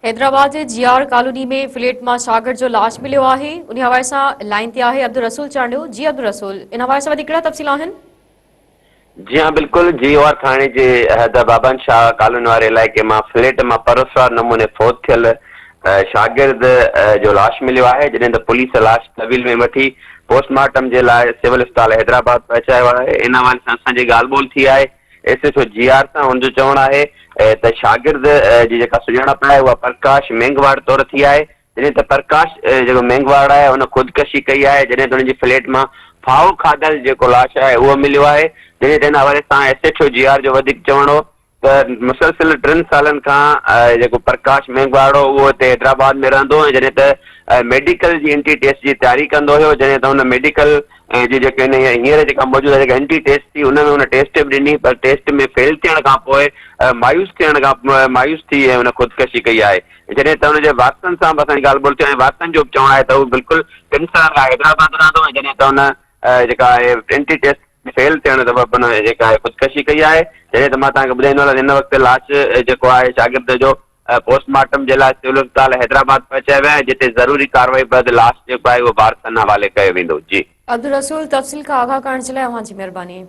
حيدرآباد جي جي R colony ۾ flat مان شاگرد جو لاش مليو آهي انهي حوالي سان لائين تي آهي عبدالرسول چانڊيو جي عبدالرسول ان حوالي سان وڌيڪ ڪهڙا تفصيل آهن؟ جي ها بلڪل جي او آر ٿاڻي جي حد بابان شاهه ڪالوني واري علائقي مان فليٽ مان پراسرار نموني فوت ٿيل شاگرد جو لاش مليو آهي جڏهن ته پوليس لاش تحويل ۾ وٺي پوسٽ مارٽم جي لاء سول اسپتال حيدرآباد پهچايو آهي ان حوالي سان اسان جي ڳالهه ٻولهه ٿي آهي ايس ايڇ او جي آر سان هن جو چوڻ آهي ته شاگرد جي جيڪا سڃاڻپ آهي اها پرڪاش مينگهواڙ طور ٿي آهي جڏهن ته پرڪاش جيڪو مينگهواڙ آهي ان خودڪشي ڪئي آهي جڏهن ته ان جي فليٽ مان ڦاهو کاڌل جيڪو لاش آهي اهو مليو آهي جڏهن ته ان حوالي سان ايس ايڇ او جي آر جو وڌيڪ چوڻ هو ته مسلسل ٽن سالن کان جيڪو پرڪاش مينگهواڙ هو اهو هتي حيدرآباد ۾ رهندو هو ۽ جڏهن ته ميڊيڪل جي انٽري ٽيسٽ جي تياري ڪندو هيو جڏهن ته ان ميڊيڪل ۽ جي جيڪي هن هينئر جيڪا موجوده جيڪا انٽري ٽيسٽ ٿي ان ۾ هن ٽيسٽ به ڏني پر ٽيسٽ ۾ فيل ٿيڻ کان پوء مايوس ٿيڻ کان مايوس ٿي ۽ هن خودڪشي ڪئي آهي جڏهن ته هن جي وارثن سان به اسان جي ڳالهه ٻولهه ٿي ۽ وارثن جو به چوڻ آهي ته هو بلڪل ٽن سالن کان حيدرآباد رهندو ۽ جڏهن ته هن جيڪا آهي انٽري ٽيسٽ فيل ٿيڻ سبب هن جيڪا آهي خودڪشي ڪئي آهي جڏهن ته مان توهان کي ٻڌائيندو هلان هن وقت لاش جيڪو آهي شاگرد جو پوسٽ مارٽم جي لاء سول اسپتال حيدرآباد پهچايو ويو آهي جتي ضروري ڪارروائي بعد لاش جيڪو آهي اهو وارثن حوالي ڪيو ويندو. جي. عبدالرسول تفصيل کان آگاهه ڪرڻ جي لاء اوهان جي مهرباني.